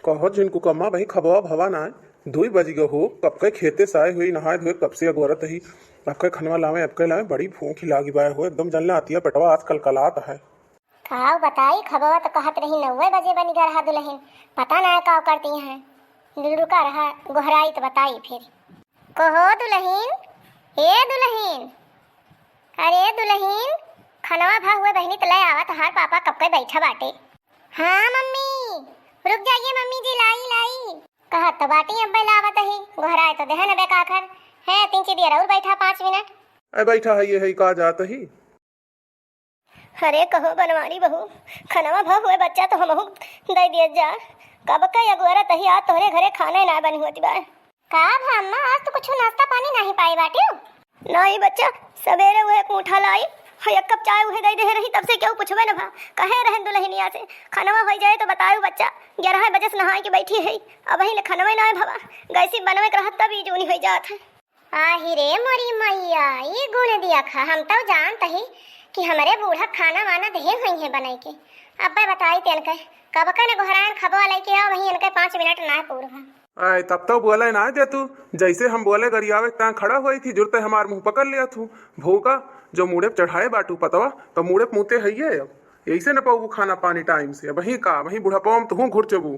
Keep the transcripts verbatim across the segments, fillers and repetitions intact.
कहो झिनकुकम्मा, बही खबवा भवा नाय, दुई बजि गयो हो, कब के खेते से आए हुई, नहाए धोए, कब से अगोरत ही, अब के खनवा लावे, अब के लावे, बड़ी भूख ही लागी बाय हो, एकदम जन ले आतिया पेटवा आज कलकलात है। काव बताई, खबवा तो कहत रही नौवे बजे बनि गा रहा दुलहिन, पता नाय काव करती हैं। रुका रहा, गोहराई तो बताई फिर। कहो दुलहिन, ए दुलहिन, अरे दुलहिन, खनवा भा हुए बहिनी, त लै आवा, तोहार पापा कब के बैठा बाटे। हाँ मम्मी, रुक जाइए मम्मी जी, लाई लाई। कहत तो बाटी, अब्बे लावत ही, गोहराए तो देहन अबे काखर। है तीन ची दियर और बैठा पाँच मिनट। ए बैठा है, ये है का जात ही? अरे कहो बनवारी बहू, खनवा भा हुए बच्चा तो हमहू दे दिए जा। कब के अगोरत ही, आज तोहरे घरे खाना ही ना बनी होती बा। का भा अम्मा, आज तो कुछ नाश्ता पानी नाही पाई बाटियो? नाही बच्चा, सवेरे उहे एक मुठा लाई, है एक कप चाय उहे दे दे रही, तब से क्यों पूछबे न भा। कहे रहन दुलहिनिया से, खनवा हो जाए तो बतायू बच्चा, ग्यारह बजे से नहाए के बैठी है, अबही ले खनवे ना भवा, गैसी बनवे के रहत तब ई जूनी हो जात है। आही रे मोरी मैया, ई गुण दिया खा, हम तो जानत ही कि हमरे बूढ़ा खाना वाना देहे हुई है बनाई के। अब्बे बताई तेन के, कब के न गोहरायन खबवा लेके आओ, वहीं इनके पाँच मिनट ना पूर भा। आय, तब तो बोले ना दे तू, जैसे हम बोले गरियावे तां खड़ा होई थी, जुरते हमार मुंह पकड़ लिया थू। भोगा, जो मूड़े पे चढ़ाए बाटू पतवा, तो मूड़े पे मुते हइये अब। यही से न पाऊ खाना पानी टाइम से, वहीं का, वहीं बुढ़ापा में तू घुर चबू।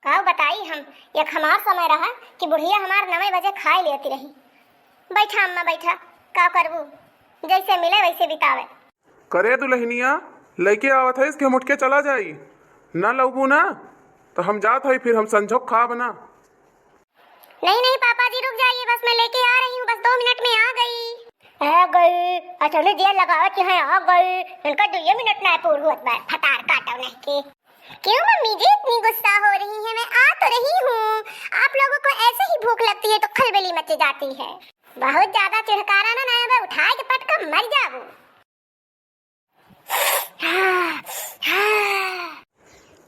काव बताई हम, एक हमार समय रहा कि बुढ़िया हमार नवे बजे खाए लेती रही। बैठा अम्मा बैठा, का करबू, जैसे मिले वैसे बितावे। करे दुलहिनिया, लइके आवत है इसके हम उठ के चला जाई, ना लउबू ना तो हम जात है फिर हम संझोक खाब ना। नहीं नहीं पापा जी रुक जाइए, बस मैं लेके आ रही हूँ, बस दो मिनट में आ गई। आ गई, अचने दिया लगावत यहाँ आ गई, इनका दुइये मिनट ना पूर हुअत बा, फटार काटो नहीं के। क्यों मम्मी जी इतनी गुस्सा हो रही है? मैं आ तो रही हूँ। आप लोगों को ऐसे ही भूख लगती है तो खलबली मची जाती है। बहुत ज्यादा चिढ़कारा ना, ना बे, उठाए के पटका मर जाबू।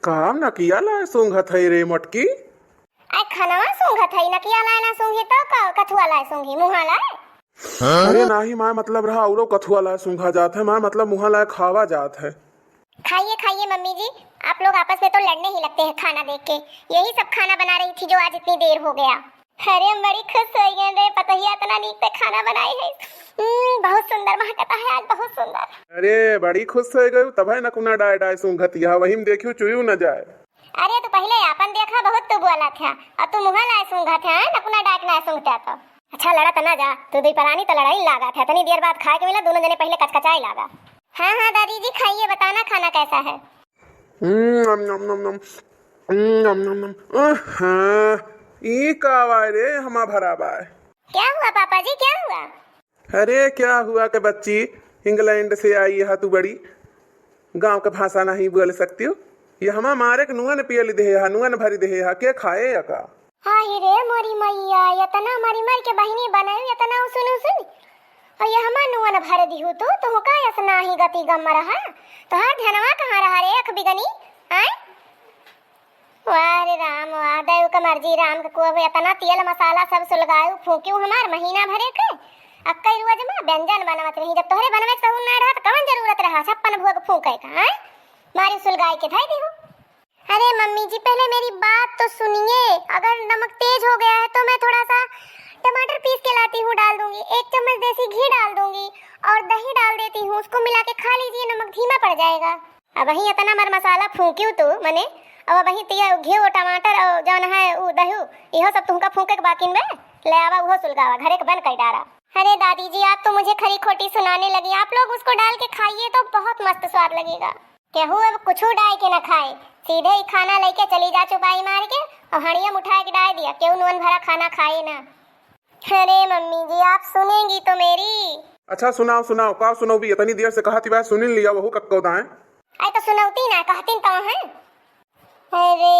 काम नकिया लाए सूंघत है रे मटकी। आय खनवा सूंघत है, नकिया लाए ना सूंघी तो का, कथुआ लाए सूंघी, मुँहा लाए? अरे नाही, माय मतलब रहा औरो कथुआ लाए सूंघा जात है, माय मतलब मुँहा लाए खावा जात है। खाइए, खाइए मम्मी जी, आप लोग आपस में तो लड़ने ही लगते हैं खाना देख के, यही सब खाना बना रही थी जो आज इतनी देर हो गया। अरे हम बड़ी खुश हो गए रे, पतोहिया इतना नीक से खाना बनाई है। हम्म, बहुत सुंदर महकता है आज, बहुत सुंदर। अरे बड़ी खुश हो गई, तब है नकुना डाय डाय सूंघत यहाँ, वही में देखियो चुयू न जाए। अरे तू पहले आपन देखा, बहुत तू बोला था, और तू मुँह लाए सूंघा था, नकुना डाय के ना सूंघता तो। अच्छा लड़ा तना जा, तू दुई परानी तो लड़ाई लागा था, इतनी देर बाद खाए के मिला, दोनों जने पहले कचकचाए लागा। हाँ हाँ दादी जी खाइए, बताना खाना कैसा है। हम्म, नम, नम, नम, नम। हम्म, नम, नम, नम। आहा, ई का बाय रे, हमा भरा बाय। क्या हुआ पापा जी, क्या हुआ? अरे, क्या हुआ के बच्ची, इंग्लैंड से आई है तू बड़ी, गाँव का भाषा नहीं बोल सकती हो। ये हमा मारे के नुआ न पियल दे है, नुआ न भरी दे है, के खाए या का? हाय रे मोरी मैया, इतना मरी मर के बहिनी बनाई, इतना उसन उसन। और ये हमार नुअन भर दिहु तू, तुहका यस नाही गति गम रहा। तोहार धनवा कहाँ रहा रे अख बिगनी? आय? वाह रे राम, वाह, दयु के मर्जी राम के कुआ, इतना तेल मसाला सब सुलगायु फूकियु हमार महीना भरे के। अक्कई रुआ जमा व्यंजन बनवत रही, जब तोहरे बनवे के सहूर ना रहा, तो कवन जरूरत रहा छप्पन भोग फूके का, आय? मारी सुलगाई के धई दिहु। अरे मम्मी जी, पहले मेरी बात तो सुनिए। अगर नमक तेज हो गया है तो मैं थोड़ा सा टमाटर पीस के लाती हूँ, डाल दूंगी, एक चम्मच देसी घी डाल दूंगी और दही डाल देती हूँ, उसको मिला के खा लीजिए, नमक धीमा पड़ जाएगा। अबहीं इतना मर मसाला फूकियो तो मने, अब अबहीं तिया घी और टमाटर और जौन है उ दही, इहो सब तुमका फूके के बाकिन बे। ले आवा उहो सुलगावा, घरे के बन कर डारा। अरे दादी जी, आप तो मुझे खरी खोटी सुनाने लगी, आप लोग उसको डाल के खाइए तो बहुत मस्त स्वाद लगेगा। केहू अब कुछू डाय के न खाए, सीधे ही खाना लेके चली जा चुपाई मार के और हड़िया में उठाए के डाय दिया, केहू नून भरा खाना खाए ना। अरे मम्मी जी, आप सुनेंगी तो मेरी। अच्छा सुनाओ, सुनाओ, का सुनोबी? इतनी देर से कहती बा, सुनिन लिया वहू कक्को दाएं। अरे तो सुनौती ना, कहतीन तो हैं। अरे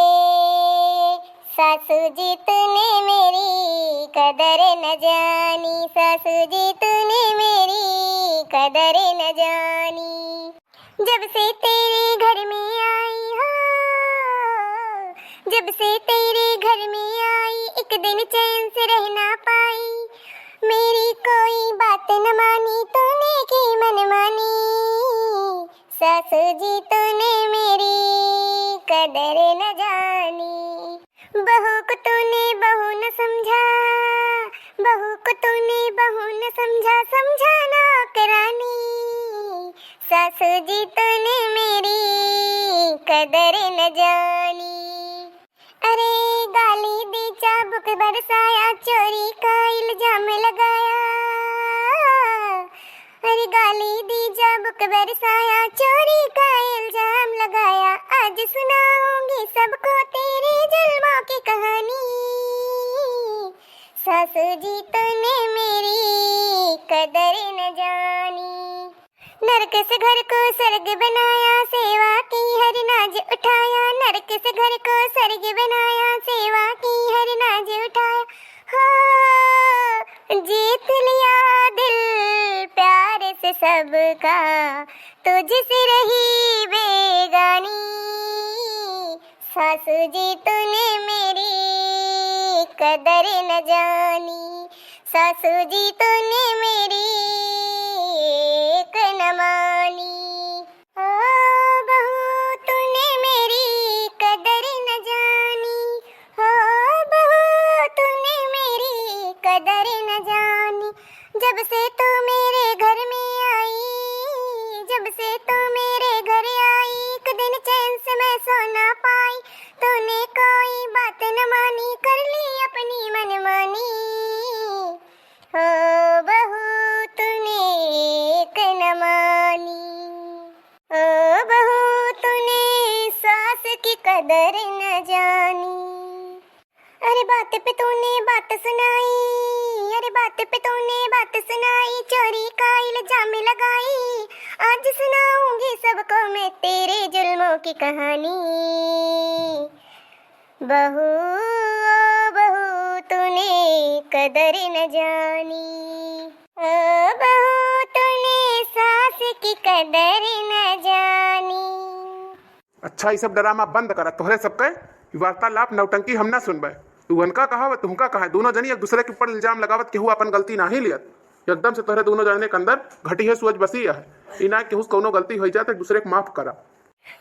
सासू जी तूने मेरी कदर न जानी, सासू जी तूने मेरी कदर न जानी। जब से तेरे घर में आई हो, जब से तेरे घर में आई, एक दिन चैन से रह ना पाई। मेरी कोई बात न मानी, तूने की मनमानी। सासू जी तूने मेरी कदर न जानी। कदर न जानी। अरे गाली दी, चाबुक बरसाया, चोरी का इल्जाम लगाया। अरे गाली दी, चाबुक बरसाया, चोरी का इल्जाम लगाया। आज सुनाऊंगी सबको तेरे जुल्मों की कहानी। सासू जी तूने मेरी कदर न जानी। नरक से घर को स्वर्ग बनाया, सेवा की हर नाज उठाया। नरक से घर को स्वर्ग बनाया, सेवा की हर नाज उठाया। हो जीत लिया दिल प्यार से सबका, तुझसे रही बेगानी। सासू जी तूने मेरी कदर न जानी, सासू जी तूने मेरी एक न मानी। ओ बहू तूने मेरी कदर न जानी, ओ बहू तूने मेरी कदर न जानी। जब से तू मेरे घर में आई, जब से तू मेरे घर आई, एक दिन चैन से मैं सो ना पाई। तूने कोई बात न मानी, कर ली अपनी मनमानी। ओ बहू तूने एक न मानी, ओ बहू तूने सास की कदर न जानी। अरे बात पे तूने बात सुनाई, अरे बात पे तूने बात सुनाई, चोरी का इल्जाम लगाई। आज सुनाऊंगी सबको मैं तेरे जुल्मों की कहानी। बहू, ओ बहू, तूने कदर न जानी। ओ बहू, तूने सास की कदर न जानी। अच्छा, ई सब ड्रामा बंद करा। तोहरे सबके ई वार्तालाप, नौटंकी हम ना सुनबे। तू उनका कहा, वह तुमका कहा, दोनों जनी एक दूसरे के ऊपर इल्जाम लगावत, केहू अपन गलती नाही लियत। एकदम से तोहरे दोनों जने के अंदर घटिहे सोच बसी है। ई ना केहू से कौनो गलती हो जाए तो एक दूसरे के माफ करा।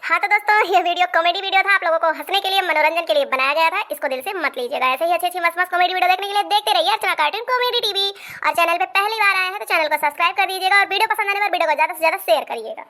हाँ तो दोस्तों, ये video comedy video था, आप लोगों को हंसने के लिए, मनोरंजन के लिए बनाया गया था, इसको दिल से मत लीजिएगा। ऐसे ही अच्छी अच्छी मस्त मस्त comedy video देखने के लिए देखते रहिए अर्चना Cartoon Comedy T V। और channel पे पहली बार आए हैं तो channel को subscribe कर दीजिएगा और video पसंद आने पर video को ज़्यादा से ज़्यादा share करिएगा।